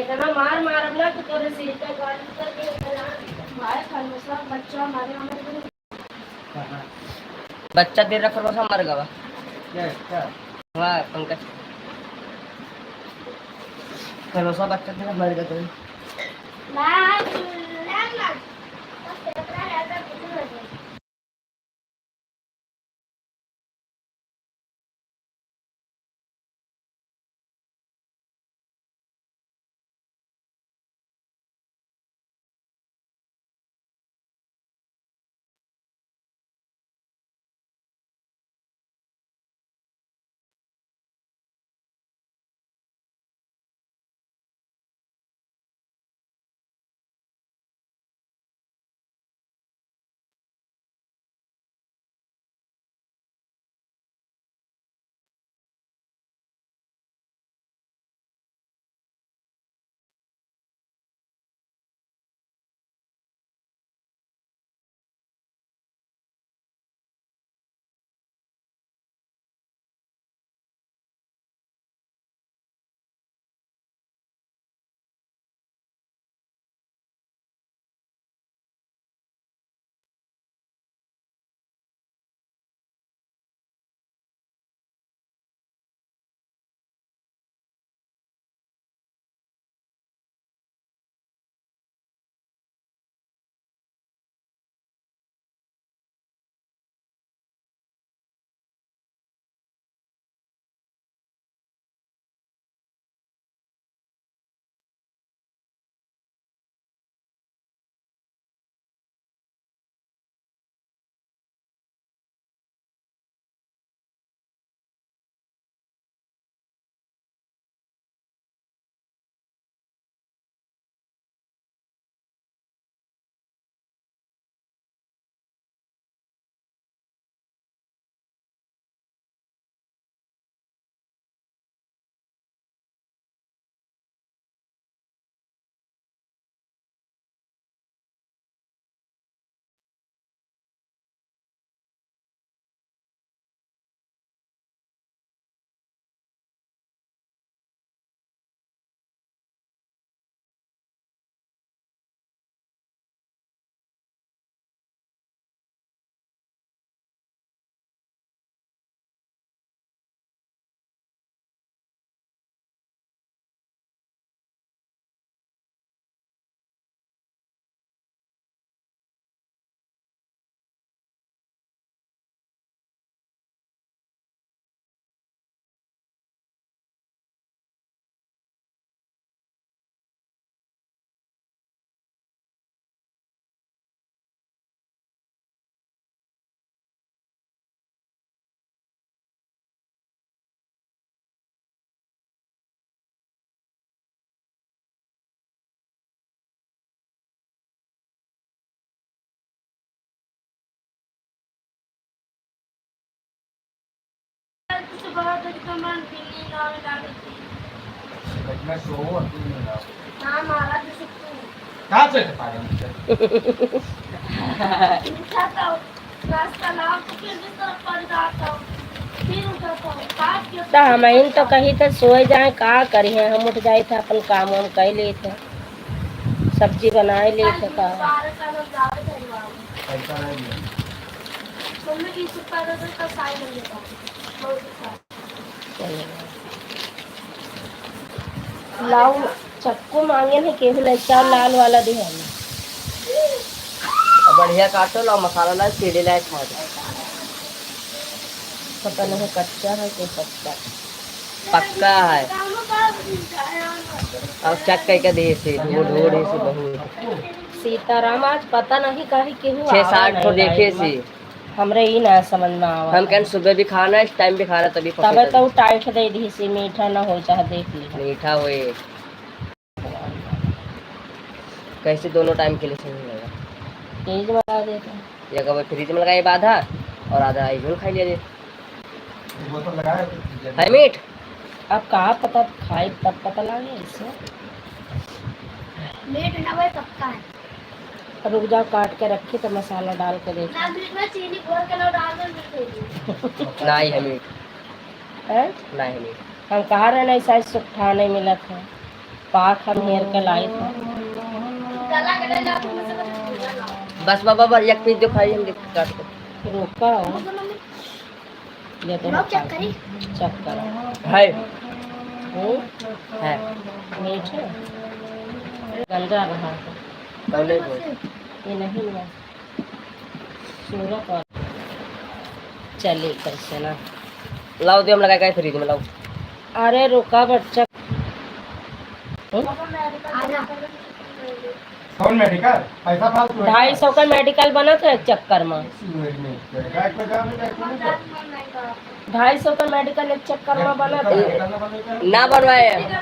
इतना मार मारब ना कि तोरे सिर पे गाड़ी उतर के इतना। भाई, खरगोशवा बच्चा हमारे, हमारे बच्चा दे रहा, खरगोशवा मर गवा। क्या, क्या? वाह, पंकज। खरगोशवा बच्चा दे रहा, मर गवा तो। इतना सो हो, अभी नहीं ना। हाँ, महाराज जी, सुत्ती हूँ। कहाँ से पागल है? उठा तो, रास्ता ना, तो फिर भी तरफ पड़ जाता हूँ। फिर उठा तो, काट के तो हमहिन तो कही थे सोए जाए, का करी है, हम उठ जाए थे, अपन काम हम कर लिए थे, सब्जी बनाए लिए थे, का। बारह का लोग जावे थे बाबू। पैसा नहीं दिया। मम्मी बीस रुपया दे दो, तो साई नहीं देता। बहुत अच्छा। लाओ, चक्कू मांगे नहीं, केहू ले चाव लाल वाला दिहा। अब बढ़िया काटो, लाओ मसाला लाओ, सीढ़ी लाए खा दो। पता नहीं कच्चा है कि पक्का। पक्का है। अब check करके देखे से, ढूंढ, ढूंढ से बहुत। सीताराम आज पता नहीं काहे केहू छह आवा साठ ठो नहीं देखे लाइन से। में। हमरे ई ना समझ में आवा। हम कहन सुबह भी खाना, इस time भी खाना, तभी पकड़े तबे तो थे। Tight दे दी से, मीठा ना हो चाहे देख ली। मीठा होए। कैसे दोनों time के लिए सही रहेगा? Fridge में लगा देते हैं। एक अब fridge में लगाए आधा और आधा आई खाई लिया जे। बोतल लगाए तो है मीठ। अब का पता, खाई तब पता लागे इसे। मीठ ना भाई, पक्का है। रुक जाओ, काट के रखी तो मसाला डाल के देखो। ना मीठ में चीनी घोर के ना डाल दो, मीठ हो जाए। ना ही है मीठ। हैं? ना ही मीठ। हम कहा रहे ना, ऐसा सुट्ठा नहीं मिलत है। पाक हम हेर के लाई थे। बस बाबा, बस एक piece जो खाई हम देख काट के। रुका हो। ये तो लोग check करी। Check करो। है। हम्म? है। मीठ है। गंदा रहा है। पहले ही बोल। ये नहीं हुआ। सूरत और चलिए कैसे ना। लाओ दे, हम लगा के fridge में लाओ। अरे रुका बच्चा। हम्म? कौन medical? पैसा फालतू है ढाई सौ का medical बनत है एक चक्कर में। एक मिनट, एक मिनट, एक मिनट। ढाई सौ का medical एक चक्कर में बनत है। ना बनवाए।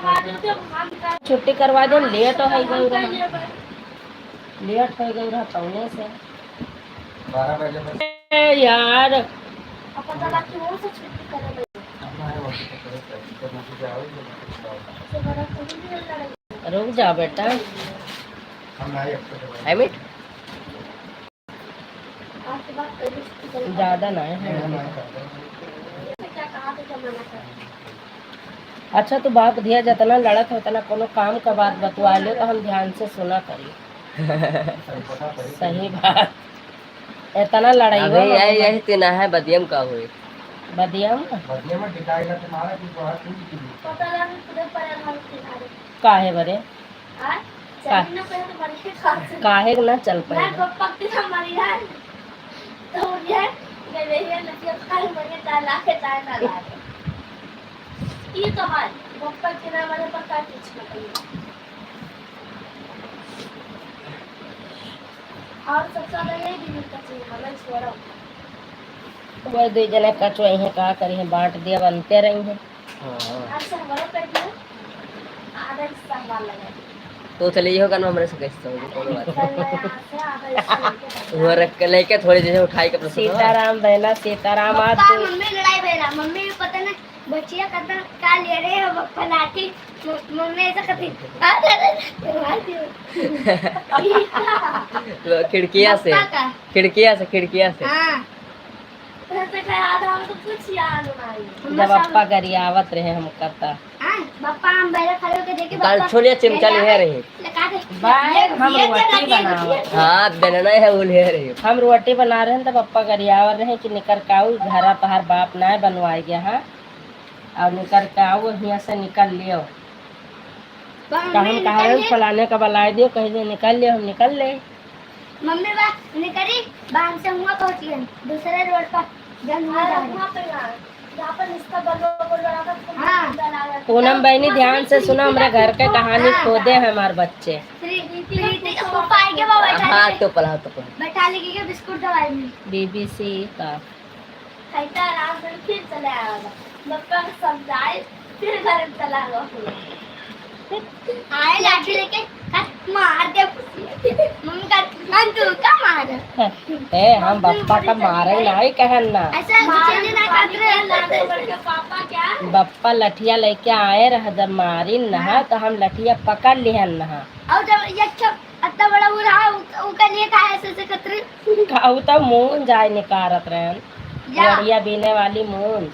छुट्टी करवा दे, late हो गई रहा। Late हो गई रहा, कौने से? बारह बजे बस। ए यार। अब पता लगा कि वो से छुट्टी करे बजे। अपना है, वो तो करे, तो मुझे जाओ, तो मुझे जाओ। रुक जा बेटा। हम ना ही अब तो है मीठ। आपके बात करी। ज्यादा ना है। नहीं, हम ना ही करते। ये क्या कहा तो क्या मना कर? अच्छा, तू बाप धिया जितना लड़त हो, उतना कोनो काम का बात बतवा ले, तो हम ध्यान से सुना करी। सही बात। इतना लड़ाई अबे हुआ, यही, मतलब यही तीन है, बदियम का हुई? बदियम? बदियम में टिकाई ना तुम्हारा, कुछ बात नहीं की। पता लगा, पूरे परेशान किनारे। काहे बरे? हाँ? का-, चली ना पहले तो मर के खा से। काहे ना चल मैं पाएगा? पप्पा के साथ मरी ना। तो ये, ये, ये लड़की अब कल मर के चाय ला के चाय ना ला के। ये तो है, पप्पा के ना मरे पर का कुछ ना करिए। और सबसे ज्यादा यही दिन का चीज हमें छोड़ा। वही दो जने कचो हैं, का करी है, बांट दिया, बनते रही हैं। हाँ। अच्छा, हमारा पेट में आधा हिस्सा हमार लगा। तो चले इहो गाना हमरे से कैसे समझ, कौन बात है? चल, मैं यहाँ से आधा हिस्सा लेके वो रख के लेके थोड़ी देर उठाई के अपने से सीताराम बहना, सीताराम पप्पा, आज तो मम्मी लड़ाई बहना, मम्मी भी पता ना बचिया कदम का ले रहे हैं, पप्पा लाठी, म-, मम्मी ऐसा करती, "आ, दे, दे, दे, मार दियो।" वो खिड़किया से, पप्पा का। खिड़किया से, खिड़किया से। हाँ। तो कहे, "आज हम तो कुछ याद नहीं।" जब अप्पा गरियावत रहे हमका त। हाँ, पप्पा हम बैठे खड़े होके देखे, कल पप्पा छोलिया चिमचा ले रहे। लगा दे। बाय, हम ये रोटी बनावत। हाँ, बेलना है, वो ले रहे। हम रोटी बना रहे हैं, तब पप्पा गरियावत रहे कि निकर के आऊ, घरा तोहार बाप ना बनवाए गया, हाँ, और निकर के आऊ, हियाँ से निकल लियो। तो तो हम हम कहा रहे, निकल ले। फलाने का बुलाए दियो, कहीं से निकल लियो, हम निकल ले। मम्मी बा निकली, बा हमसे हुआ पहुँच गए दूसरे रोड पर, जब हुआ हाँ, जा रहे। वहाँ पे ना, जहाँ पर इसका बलवा बोल रहा था, हाँ। पूनम बहनी, ध्यान से सुना, हमरे घर के कहानी हाँ। खोदे हैं हमार बच्चे। प्रीति, प्रीति के पापा आए के बा, बैठा हाँ, लेके, तो पला, तो पला। बैठा लेके के बिस्कुट दवाई में। बीबीसी का। खाइता आराम से फिर चले आएगा। बप्पा को समझाए, फिर घर में चला गया। आए लाठी लेके, कट मार दे। मम्मी का, "हम तू का मार?" ए, हम बप्पा का मारे नहीं कहन ना। ऐसे गुस्से में ना काट रहे हैं। पापा क्या? बप्पा लठिया लेके आए रह, जब मारिन ना, हाँ। तो हम लठिया पकड़ लिहन ना। और जब ये अच्छा, इतना बड़ा वो रहा, उ-, उनका लिए काहे ऐसे ऐसे करत रहे? का, उ तो मूंज आए निकारत रहन। या। बढ़िया बीने वाली मूंज।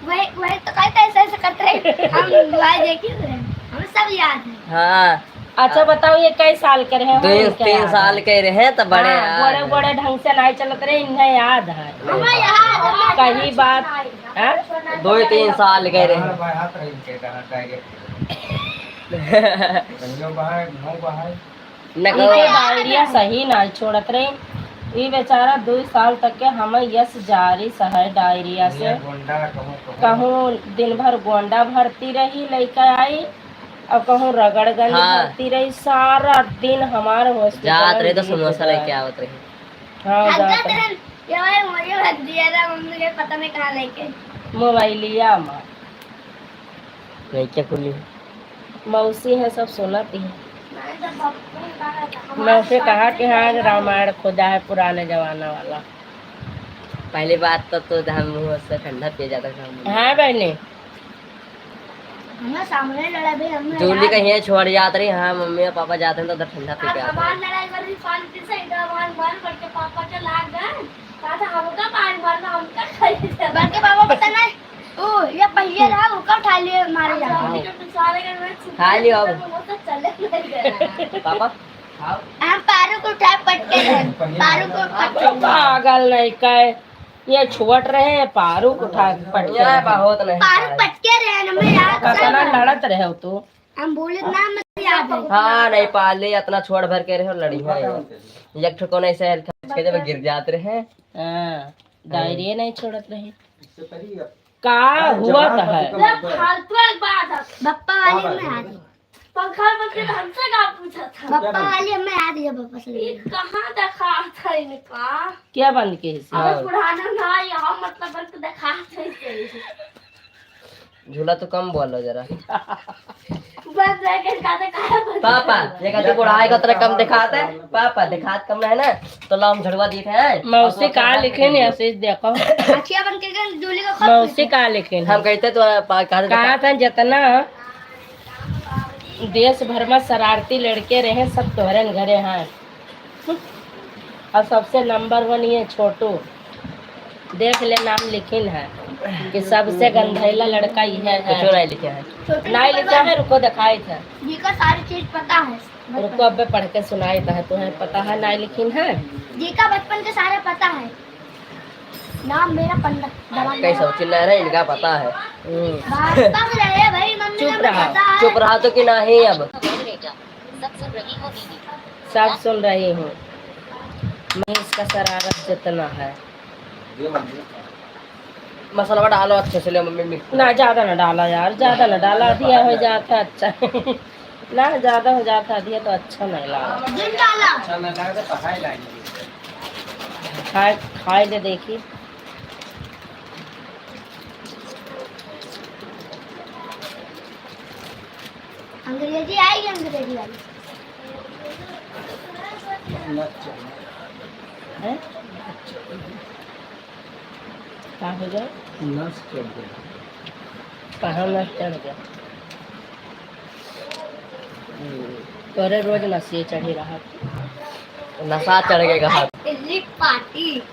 वही, वही तो कहते ऐसे ऐसे करत रहे। हम भाई देखे थे, हमें सब याद है। हाँ। अच्छा बताओ, ये कई साल के रहे? तीन, तीन साल के रहे तो बड़े हाँ, याद बड़े, है। बड़े ढंग से नहीं चलत रहे, इन्हें याद है। हमें याद है। कही बात, हाँ? दो तीन साल के रहे। कहीं बाहर, मुंह बाहर। न इनके कहो। डायरिया सही ना छोड़त रहे। ई बेचारा दुई साल तक के हमैं यस जारी सहै डायरिया से। ये गोंडा कहूँ, कहूँ। कहूँ दिन भर गोंडा भरती रही, लइका आई, और कहूँ रगड़गंज हाँ। भरती रही, सारा दिन हमार hospital जात रहे तो में बीत समोसा गया। लेके आवत रही। हाँ, जात रहे। ये भाई मुझे भग दिया था, मम्मी के पता नहीं कहाँ लेके। मोबाइलिया में। लइका कुली। मौसी है, सब सुनत ही। मैं तो बप्पू का कहता हूँ। मौसी कहा कि हाँ, रामायण खोजा है पुराने जमाना वाला। पहली बात तो, तो हम मुँह से ठंडा पिए जाता था। हाँ बहनी। हमें सामने लड़ा भी, हमने जूली याद का हियाँ छोड़ जात रही, हाँ, मम्मी और पापा जाते हैं तो उधर ठंडा पी के आते हैं। हमार लड़ाई कर रही, पानी पी से इधर हमार मन करके पापा के लाग गए। कहा था, "हमका पानी भरना, हमका खाइए।" बल्कि पापा पता नहीं, ओ, ये पहिए रहा, ओका उठा लिए, मारे हम जाते हैं। के पिछवाड़े के में खा लियो अब। वो तो चले नहीं गए। पापा, खाओ। हम पारू को उठा पटके रहे, पारू को पटके। पागल नहीं कहे, ये छुअट रहे, पारू को उठा पटके ये रहे। बहुत नहीं पारू खाए। पटके रहे, हमें याद कितना सब है। लड़त रहे हो तू। हम बोले ना, मत याद है। हाँ, नहीं पाले, इतना छोड़ भर के रहे और लड़ी है। एक ठो कौन ऐसे हल्का छेदे में गिर जात रहे। हाँ, डायरिया नहीं छोड़त रहे। का हुआ था है? फालतू एक बात है। बप्पा वाली में आ रही। पंखा बंद के हमसे का पूछा था? बप्पा वाली में आ रही है, बप्पा से ये लेने। कहाँ देखा था इनका? क्या बंद के है? अब पुराना ना, यहाँ मतलब बंद देखा था इसे। झूला तो कम बोलो जरा। बस रह के कहते, "कहाँ बंद?" पापा, ये कहते बुढ़ाई का तरह कम दिखाते हैं। पापा, दिखात कम रहे ना, तो लाओ हम झड़वा देते हैं। मौसी का लिखे नहीं, आशीष देखो। अखिया बन के गए, जूली का खुद मौसी पूछे। का लिखे नहीं। हम कहते तो पा-, कहते तो कहा था, जितना देश भर में शरारती लड़के रहे, सब तोहरन घरे हैं। और सबसे number one ये छोटू, देख ले नाम लिखिन है कि सबसे गंधैला लड़का ये है। कुछ नहीं लिखे है। छोटू नाई को लिखा है, रुको दिखाई था। जी का सारी चीज पता है। रुको अबे पढ़ के सुनाई था, तुम्हें पता है नाई लिखिन है। जी का बचपन के सारे पता है। नाम मेरा पंडा। दवा कैसे हो चिल्ला रहे, इनका पता है। हम्म। बात कम रहे भाई, मम्मी चुप का रहा। पता है। चुप रहा तो कि नहीं अब। सब सुन रही हूँ दीदी। सब सुन रही हूँ। मनीष का शरारत जितना है। मसाला डालो अच्छे से, ले मम्मी मिर्च। ना, ज्यादा ना डाला यार, ज्यादा ना डाला, दिया हो जाता अच्छा। ना, ज्यादा हो जाता दिया तो अच्छा नहीं लगा। जिन डाला। अच्छा ना लगा तो खाए लाएंगे। खाए, खाए ले देखी। अंग्रेजी आई, अंग्रेजी आई। हैं? का हो गया? नस चढ़ गया। कहाँ नस चढ़ गया? तोरे रोज नसिए चढ़ी रहा। नशा चढ़ गया कहाँ? दिल्ली पार्टी।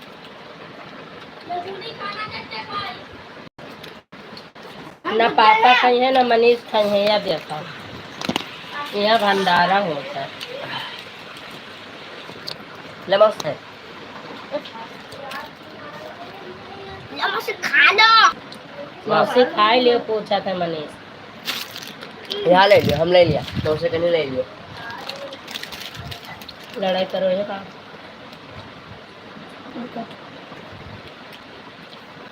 ना पापा खाई है, ना मनीष खाई है, या देखा, यह भंडारा होता है। नमस्ते। नमस्ते, खा लो। मौसी खाई लियो, पूछा था मनीष। यहाँ ले लियो, हम ले लिया, मौसी कहीं ले लियो। लड़ाई करो ये का?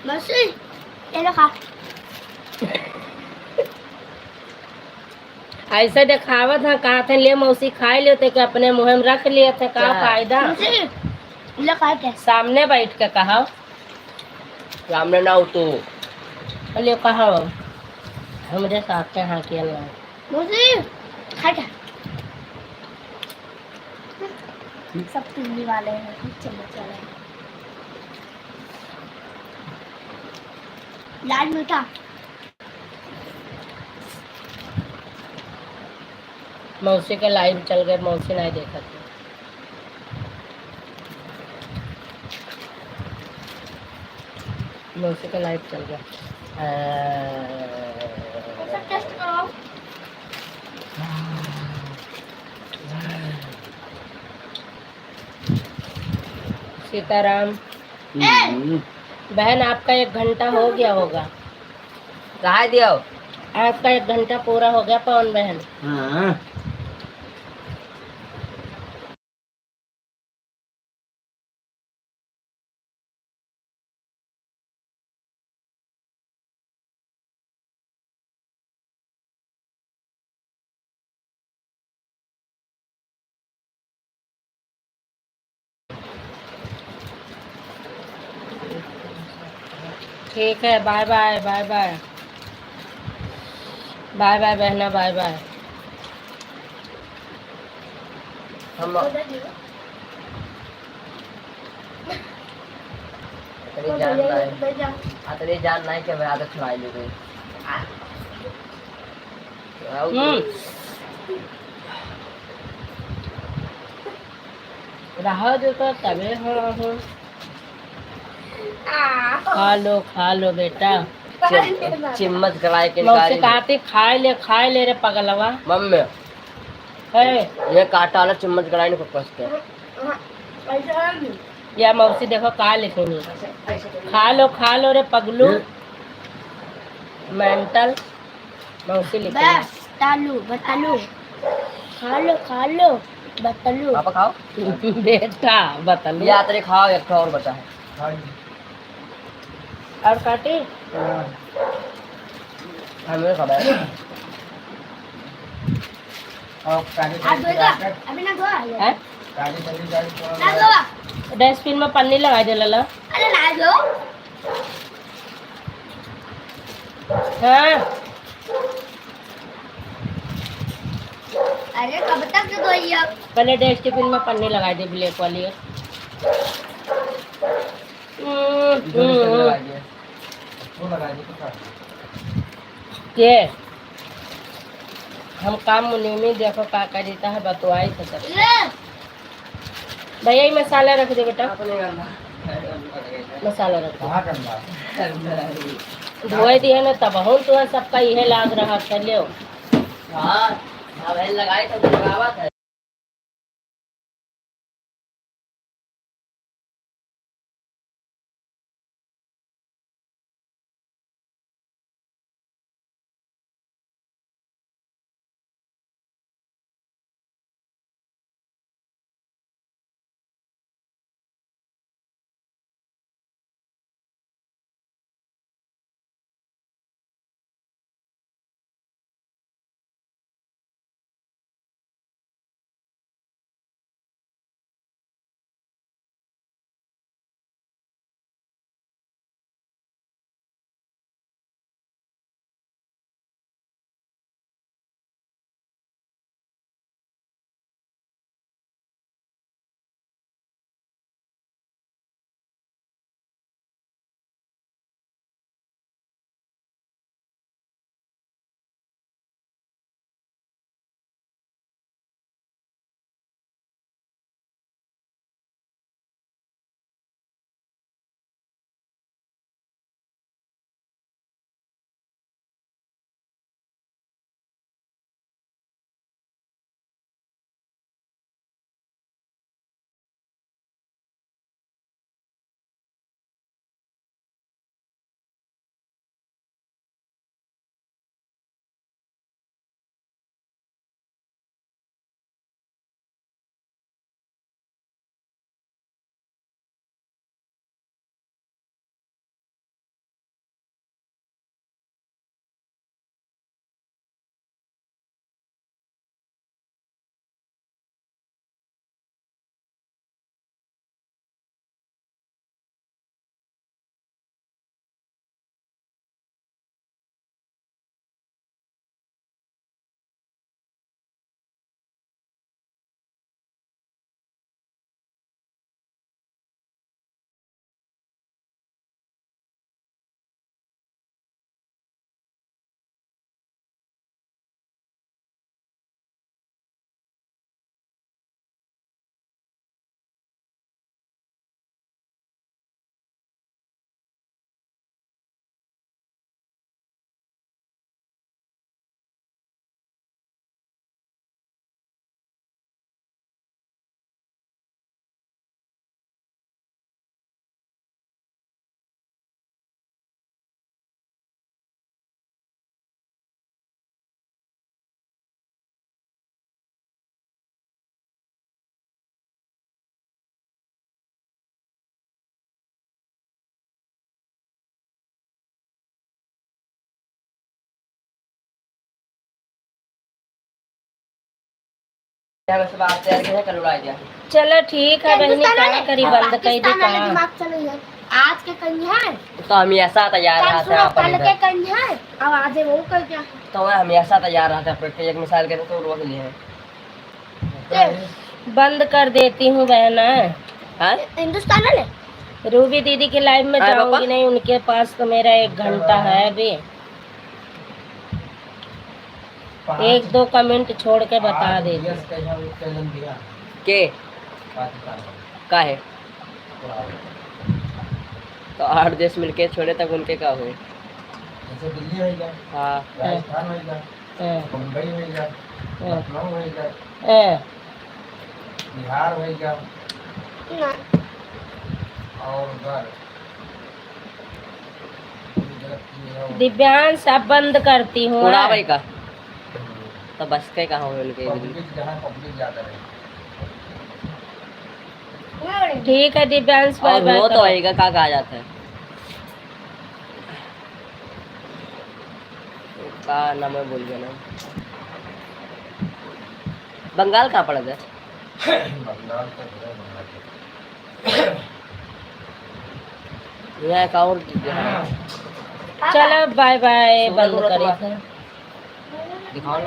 मौसी, ये लो खा। ऐसे देखावत है, कहा थे, "ले मौसी खाई लियो," ते के अपने मुँह में रख लिए थे, का क्या? फायदा? मौसी, ले खा के। सामने बैठ के कहा। सामने ना हो तू। ले कहा, हमरे साथ के हाँ किया ना। मौसी, खा के। सब पीने वाले हैं, चम्मच वाले हैं। लाल मीठा। मौसी के live चल गए, मौसी नहीं देखत है। मौसी का live चल गया। आ, सब test करो। सीताराम। हम्म। बहन, आपका एक घंटा हो गया होगा। कहा दियो? आपका एक घंटा पूरा हो गया, पवन बहन। हाँ। ठीक है, bye bye, bye bye। Bye bye बहना, bye bye। हम अतरे जान नाहीं, अतरे जान नाहीं कि हम आदत छुड़ाई लेबे। हम्म। रहा जो तो तबे हो, हो। खा लो, खा लो बेटा। चिम-, चिम्मच गड़ाए के मौसी निकाली। कहती, "खाए ले, खाए ले रे पगलवा।" मम्मी। है। ये काटा वाला चिम्मच गड़ाए इनको कस के। या मौसी देखो का लिखे नहीं। खा लो, खा लो रे पगलू। हम्म। Mental। मौसी लिखे। बतालू, बतालू। खा लो, खा लो, बतालू। पापा खाओ। बेटा, बतालू। या अतरे खाओ, एक ठो और बचा है। और काटी? हाँ। हमें खबर है। और काटी आज धोएगा? अभी ना धोआ है। हैं? काटी सब्जी, काटी थोड़ा ना धोआ। Dustbin में पन्नी लगाइ दे लला। अरे ना धो। हाँ। अरे कब तक धोई अब? पहले dustbin में पन्नी लगाइ दे, black वाली है। हम्म, इधर से हम्म। लगाइ दे। वो लगाइ दे, तो खा। के? हम काम मुनि में देखो का करी, त है बतवाई तो सब। ले। भैया, ये मसाला रख दे बेटा। अपने गंदा। मसाला रख दे। कहाँ गंदा? धोए दिए ना, तब हम तो है, सबका इहे लाग रहा था, ले। हाँ, हाँ, भाई, लगाई तो लगावा था। चलो ठीक है बहनी, का करी, बंद कर दी का? आज के कहीं है? तो हमेशा तैयार रहते हैं अपन इधर। कल के कहीं है? अब आज वो कर क्या? तो वह हमेशा तैयार रहते हैं, प्रैक्टिस एक मिसाल के तो रोक लिए हैं। बंद कर देती हूँ बहना। हाँ? हिंदुस्तान वाले? रूबी दीदी के लाइव में हाँ, जाऊंगी पापा? नहीं, उनके पास तो मेरा एक घंटा है अभी। एक दो कमेंट छोड़ के बता देती। के? का है? तो आठ देश मिलके छोड़े तक उनके का हुए? जैसे दिल्ली होइगा, हाँ। राजस्थान होइगा, हाँ। मुंबई होइगा, हाँ। लखनऊ होइगा, हाँ। बिहार होइगा, ना। और उधर दिव्यांश, अब बंद करती हूँ। उड़ावे का? तो बस के कहाँ हुए उनके? पब्लिक, जहाँ पब्लिक ज्यादा रहे। ठीक है दिव्यांश, बाय और बाय वो तो करो। आएगा, का कहा जाता है? का नाम है, भूल गया ना। बंगाल कहाँ पड़ा था? बंगाल तो है, बंगाल तो। यहाँ एक और चलो, बाय बाय, बंद करी। दिखाओ ना।